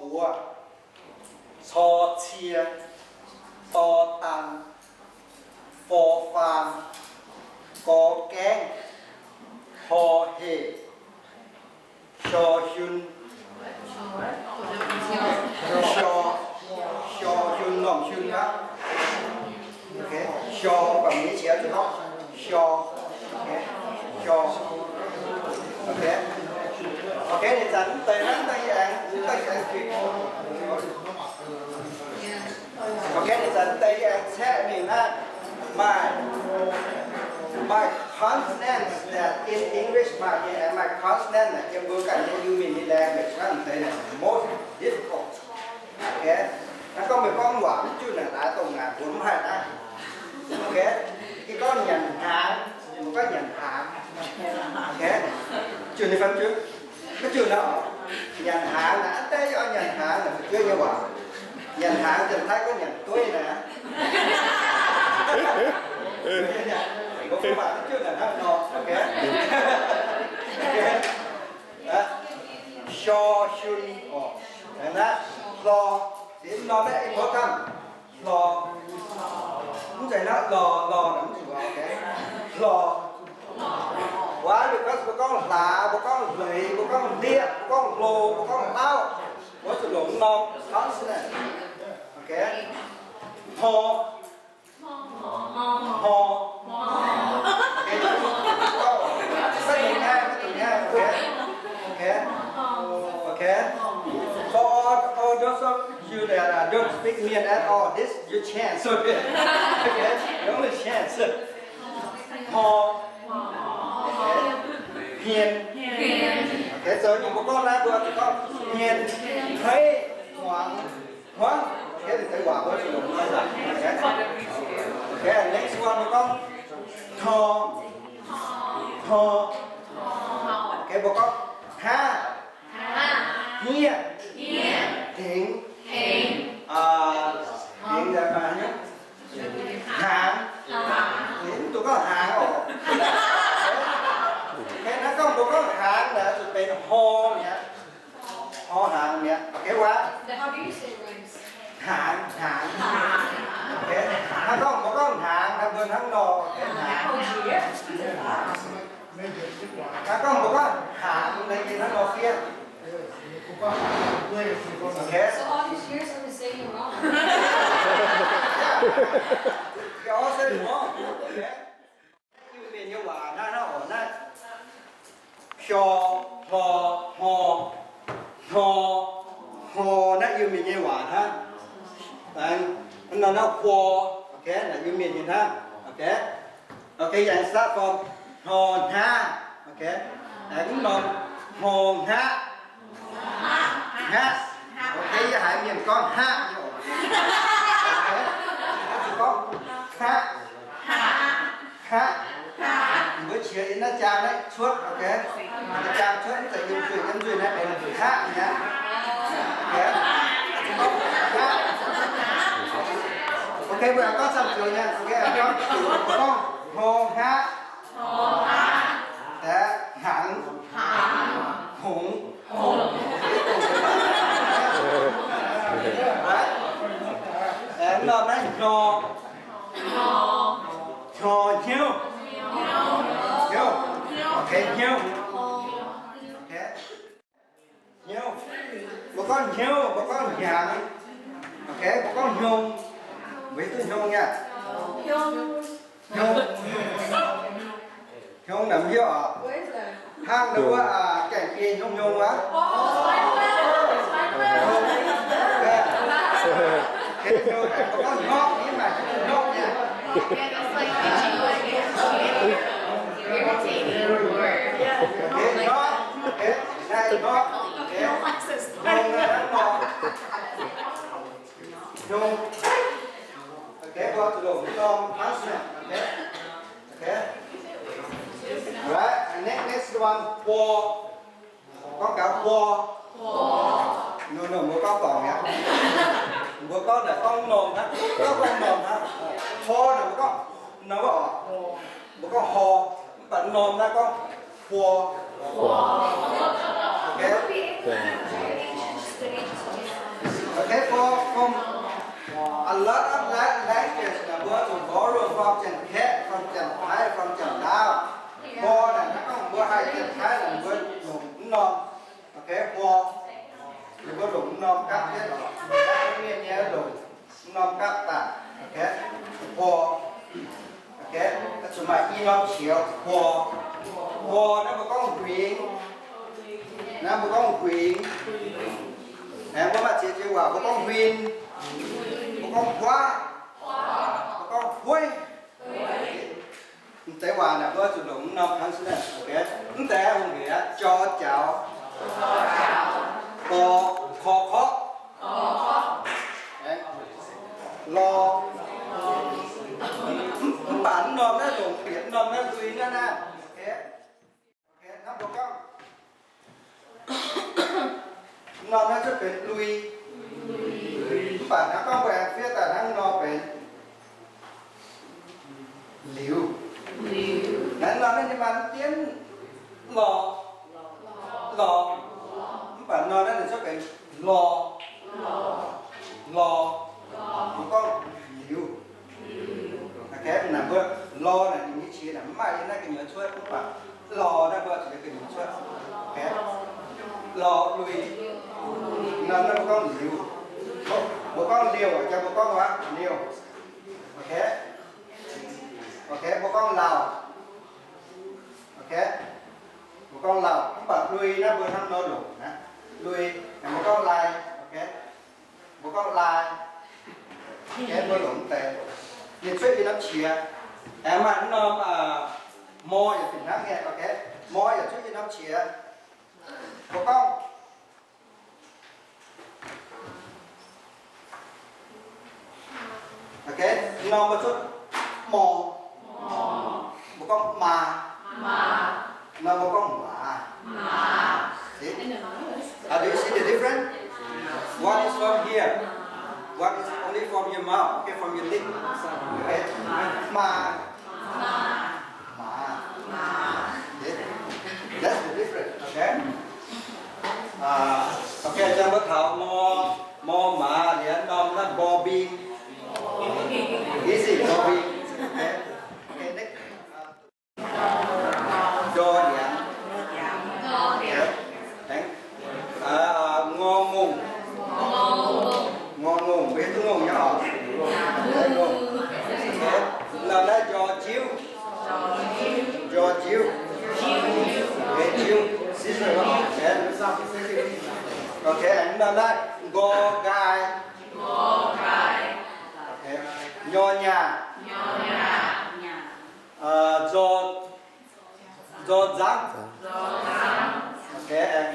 Wuov, cor cie, dor dang, for faam, gor gaengv, hor heh, sior hiun, sior, sior hiun, norm hiun aqv. Okay, sior, baac mienh qiex zuqc gorngv sior. Okay, sior. Okay. Okay, ninh zanc mv deix naaiv, mv deix yie aengx, mv deix yie aengx fih. Okay, ninh zanc mv deix yie aengx caeqv mingh naaiv. My, my consonants that in English, my, my consonant naaic yiem mbuo ganh nyei Iu-Mienh nyei language naaiv, mv deix naaic most difficult. Okay, naaiv gorngv meih gorngv waac mv junh naaic, laaix dongh naaic mbuo mv haih naaiv. Okay, yie gorngv nyanc hnaangx, mbuo gorngv nyanc hnaangx. Okay, junh nyei fai mv junh? Maiv junh aqv. Nyanc hnaangx naaic, aav deix yie oix nyanc hnaangx naaic, fu'jueiv nyei waac. Nyanc hnaangx, janx-taiv gorngv nyanc dueiv naaic. Mbuo gorngv waac mv junh naaic hnangv nor. Okay. Okay. Sior hiun oc. Aengx naaiv hlor, se mv norm naaiv important. Hlor. Mv zeiz naaiv lor, lor naaic mv zuqc. Okay. Hlor. Waac mbuo gorngv, mbuo gorngv hlaax, mbuo gorngv hleix, mbuo gorngv hlieqv, mbuo gorngv hlo, mbuo gorngv lauv, mbuo zuqc longc norm consonant. Okay. Hmor. Hmor. Okay. Okay. Okay. For all, all those of you that, uh, don't speak Mien at all, this your chance. Okay. Okay. Your only chance. Hmor. Okay. Hmien. Okay. So, mbuo gorngv naaiv, mbuo gorngv hmien, hneiv, hmuangx. Hmuangx. Okay, deix waac mbuo zuqc longc. Okay, next one mbuo gorngv hno. Hno. Okay, mbuo gorngv haav. Hniev. Hengx. Hengx. Hnaangx. Mv dungx gorngv hnaangx oc. Okay, naaiv gorngv mbuo gorngv hnaangx naaic zuqc benx hno mi'aqv. Hno hnaangx mi'aqv. Okay, waac. Hnaangx, hnaangx. Okay. Hnangv gorngv, mbuo gorngv hnaangx, hnangv mbuo hnangv nor. Okay, hnaangx. Hnangv gorngv, mbuo gorngv hnaangx, naaiv yie hnangv nor fiev. Okay. So all these years I've been saying it wrong. You all say it wrong. Okay. Iu-Mienh nyei waac naaiv, naaiv oc, naaiv. Hior, hlor, hmor, hnor, hmor, naaiv Iu-Mienh nyei waac hnangv. Aengx naaiv, naaiv huo, okay, naaiv Iu-Mienh nyei hnangv. Okay. Okay, yangh start from hno hnav. Okay. Aengx mv norm hno hngaqv. Hngaqv. Okay, yie haiz mienh gorngv hngaqv nyei oc. Okay. Gorngv hngaqv. Hngaqv. Mbuo qiex yiem naaiv jaang naaiv cuotv, okay? Naaiv jaang cuotv mv zeiz yiem nzuih, yiem nzuih naaiv benx hngaqv nyei. Okay. Okay, mbuo aengx gorngv camv joux nyei, okay, gorngv, gorngv hno hngaqv. Hngangx. Hngongx. Right? Aengx norm naaiv hno. Hno, hnyouv. Hnyouv. Okay, hnyouv. Okay. Hnyouv. Mbuo gorngv hnyouv, mbuo gorngv hnyangx. Okay, mbuo gorngv hnyong. Mbuo hiuv duqv hnyong nyei? Hnyong. Hnyong naaic mv hiuv oc. Hnangv naaiv wuov, aa, gaengh biei hnyong hnyong wuov. Hnyong. Hnyong. Mbuo gorngv hnyouv, yie maiv maaih hnyouv nyei. Okay, hnyouv. Okay, naaiv hnyouv. Okay. Hnyouv naaiv nor. Hnyouv. Okay, mbuo zuqc longc norm consonant. Okay. Okay. Alright, and next, next one, huo. Gorngv gaax huo. No, no, mbuo gorngv dorngc mi'aqv. Mbuo gorngv naaic gorngv norm hnangv. Gorngv, gorngv norm hnangv. Huo naaic mbuo gorngv norm oc. Mbuo gorngv huo. Mv baac norm naaiv gorngv huo. Okay. A lot of la-, language naaic mbuo zuqc borrow from Janx-Kaeqv, from Janx-Taiv, from Janx-Laauv. Mbuo naaic, hnangv gorngv mbuo haih Janx-Taiv naaic mbuo longc mv norm. Okay, mbuo, mbuo longc mv norm gapv jienv oc. Mienh nyei longc mv norm gapv daaih. Okay, mbuo, okay, zuqc maaih i norm qiex, mbuo. Mbuo naaiv mbuo gorngv huingx. Naaiv mbuo gorngv huingx. Aengx mbuo maaih ziex joux waac, mbuo gorngv huin, mbuo gorngv huaav, mbuo gorngv hueiv. Mv deix waac naaic mbuo zuqc longc mv norm consonant. Okay, mv deix hungh hec, jor jaux, dor, kor korqv, lor. Mv baac mv norm naaiv longc bieqc mv norm naaiv lui naaiv naaiv. Okay, hnangv mbuo gorngv, mv norm naaiv cuotv benx lui. Mv baac hnangv gorngv mbuo aengx fiev daaih hnangv nor benx liuz. Naaiv norm naaiv ninh maaih mv dienv lor, lor. Mv baac norm naaiv ninh cuotv benx lor, lor. Mbuo gorngv liuz. Okay, naaic mbuo lor naaic ninh nyei qiex naaic mv maaih yiem naaiv gu'nyuoz cuotv, mv baac lor naaiv mbuo zuqc yiem gu'nyuoz cuotv. Okay, lor lui. Naaiv, naaiv mbuo gorngv liuz. Mbuo gorngv liouh, jang mbuo gorngv waac liouh. Okay, okay, mbuo gorngv lauh. Okay, mbuo gorngv lauh, mv baac lui naaiv mbuo hnangv nor longc naaiv. Lui, mbuo gorngv lai. Okay, mbuo gorngv lai. Okay, mbuo longc mv deix. Ninh cuotv yiem norm qiex. Aengx maaih mv norm, mor yaac fih hnangv nyei. Okay, mor yaac cuotv yiem norm qiex. Mbuo gorngv, okay, norm mbuo cuotv mor, mbuo gorngv maa. Norm mbuo gorngv maa. See? Uh, do you see the difference? One is from here. One is only from your mouth, okay, from your lip. Okay? Maa. Maa. See? That's the difference, okay? Uh, okay, jang mbuo taux mor, mor maa liuz norm naaiv mbo bing. Easy, mbo bing. Okay? Okay, next. Uh, Ndor ndiangx. Aengx, ngor ngongh. Ngor ngongh, mbuo hiuv duqv ngongh nyei oc. Norm naaiv njor jiuv. Njor jiuv. Jiuv. Siqv. Okay, norm naaiv nqor nqaai. Nyor nyaah. Nzor, nzor nzangv. Okay, and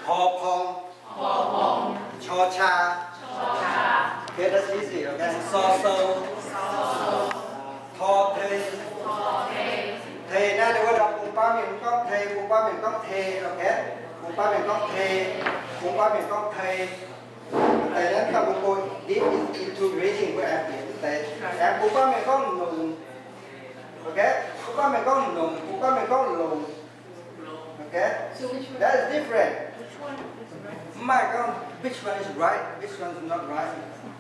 paw pong. Caw caa. Okay, that's easy. Okay, saw sou. Tor tei. Tei naaiv wuov dauh bun baav mienh gorngv tei, bun baav mienh gorngv tei. Okay, bun baav mienh gorngv tei, bun baav mienh gorngv tei. Daaih naaiv daaih mbuo go deep into reading mbuo aengx bieqc deix. Aengx bun baav mienh gorngv nongc. Okay, bun baav mienh gorngv nongc, bun baav mienh gorngv longc. Okay, that is different. Mv maaih gorngv which one is right, which one is not right.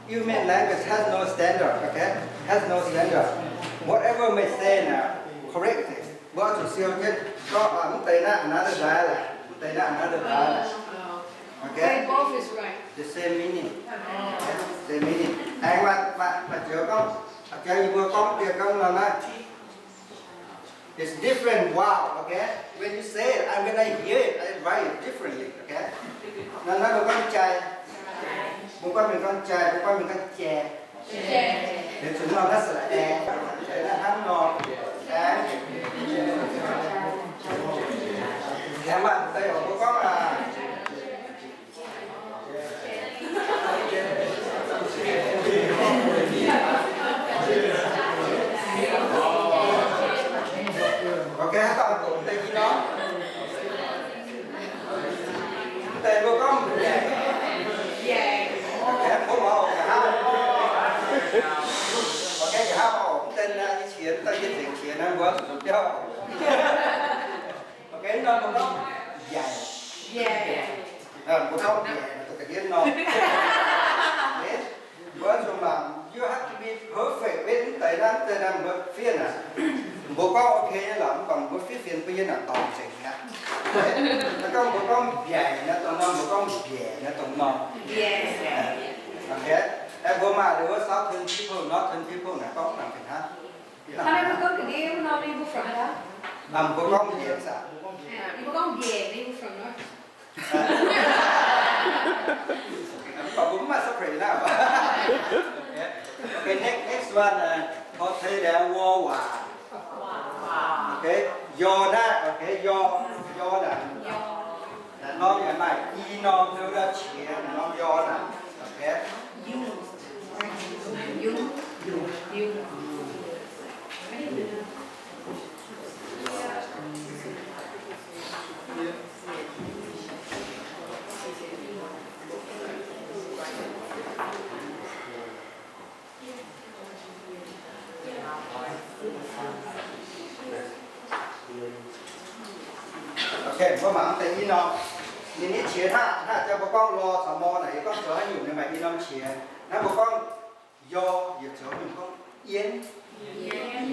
Human language has no standard. Okay, has no standard. Whatever may say now, correct it. Mbuo zuqc siou jienv gorngv mv deix naaiv another dialect, mv deix naaiv another dialect. Okay, the same meaning. Same meaning. Aengx maaih, maaih, maaih joux gorngv, jang yie mbuo gorngv deix gorngv nor naaiv. It's different. Wow. Okay. When you say it, and when I hear it, I write it differently. Okay. Nor naaiv mbuo gorngv jai. Mbuo gorngv mienh gorngv jai, mbuo gorngv mienh gorngv jai. Liuz zuqc nor naaiv se aengx, aengx hnangv nor, aengx, aengx maaih deix oc, mbuo gorngv aac. Okay, haaix dauh mv deix i norm? Mv deix mbuo gorngv nyaaic. Okay, mbuo mangc oc, nqa'haav. Okay, nqa'haav oc, mv deix naaiv i qiex, mv deix i nzengc qiex naaiv mbuo zuqc biauv. Okay, norm mbuo gorngv nyaaic. Mbuo gorngv nyaaic, mbuo zuqc mangc. You have to be perfect. Weic mv deix naaiv, mv deix naaiv mbuo fiev naaic, mbuo gorngv ok nyei lorqc, mv baac mbuo fiev fienx bun yie naaic dorngc nzengc aqv. Gorngv mbuo gorngv mbiaaic naaiv dongh norm, mbuo gorngv mbiaeqc naaiv dongh norm. Okay. Mbuo maaih the word southern people, northern people naaic gorngv dangh fih hnangv. Mbuo gorngv Canadian, mbuo norm ni mbuo from north. Mbuo gorngv mbiaeqc aqv. Mbuo gorngv mbiaeqc ni mbuo from north. Mv baac mbuo mv maaih separate naaiv. Okay, next, next one, uh, เขาใช้แล้ว ว่า ว่า Okay, your naaiv, okay, your, your naaiv. Naaiv norm yaac maaih i norm, liuz daaih qiex, naaiv norm your naaiv. Okay. Okay, mbuo mangc deix i norm. Ninh nyei qiex hnangv, hnangv jang mbuo gorngv lor caux mor naaic, yie gorngv zoux haaix nyungc ninh maaih i norm qiex. Naaiv mbuo gorngv your, yietc zoux nyungc gorngv yien.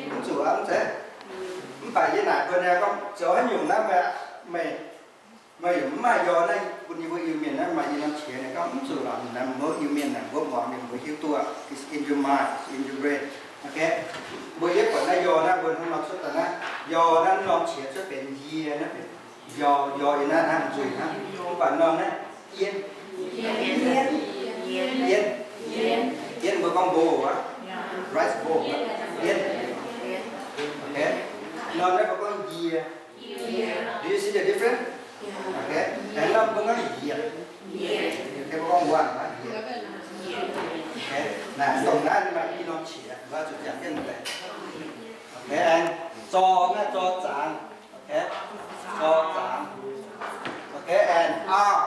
Mv zuqc aqv, mv zeiz. Mv baac yie naaic mbuo naaiv gorngv zoux haaix nyungc naaiv meih, meih, meih yaac mv maaih your naaiv bun yie mbuo Iu-Mienh naaiv maaih i norm qiex naaic gorngv mv zuqc lorqc, naaiv mbuo Iu-Mienh naaic mbuo muangx ninh mbuo hiuv duqv, it's in your mind, it's in your brain. Okay. Mbuo yietv buatc naaiv your naaiv mbuo hnangv nor cuotv daaih naaiv, your naaiv norm qiex cuotv benx yie naaiv benx your, your yie naaiv hnangv nzuih hnangv. Mv baac norm naaiv yien. Yien. Yien mbuo gorngv bowl aqv. Rice bowl aqv. Yien. Okay. Norm naaiv mbuo gorngv yie. Do you see the difference? Okay. Aengx norm mbuo gorngv yietc. Okay, mbuo gorngv one aqv, yietc. Okay. Naaiv dongh naaiv ninh maaih i norm qiex, mbuo zuqc jangx jienv deix. Okay, and zor naaiv zor zaangc. Okay, zor zaangc. Okay, and R.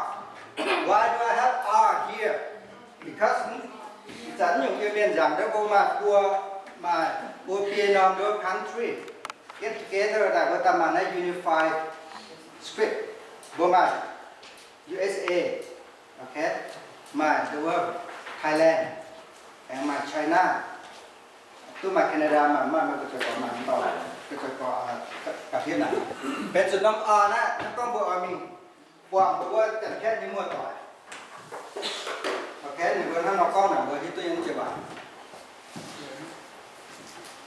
Why do I have R here? Because ih zanc nyungc Iu-Mienh nzaangc ndau mbuo maaih buo, maaih buo biei norm ndau country get together daaih mbuo daaih maaih naaiv unified script. Mbuo maaih U S A, okay, maaih the word Thailand, aengx maaih China, duqv maaih Canada, maaih, maaih, maaih gu'ziex gorx, maaih mv dauh gu'ziex gorx, ga'hmien naaic. Benx zuqc norm R naaiv, naaiv gorngv mbuo oix mingh buangh mbuo wuov Janx-Kaeqv nyei muoz-doic. Okay, ninh mbuo hnangv nor gorngv naaic mbuo hiuv duqv nyei ziex waac.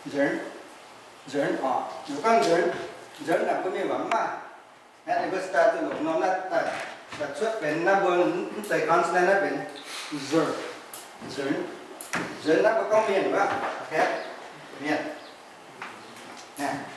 Nzuonx, nzuonx oc. Ninh mbuo gorngv nzuonx, nzuonx naaic mbuo mienh waac mv maaih. Naaiv ninh mbuo style duqv longc norm naaiv daaih cuotv benx naaiv mbuo mv zeiz consonant naaiv benx nzuonx, nzuonx, nzuonx naaiv mbuo gorngv mienh wuov. Okay.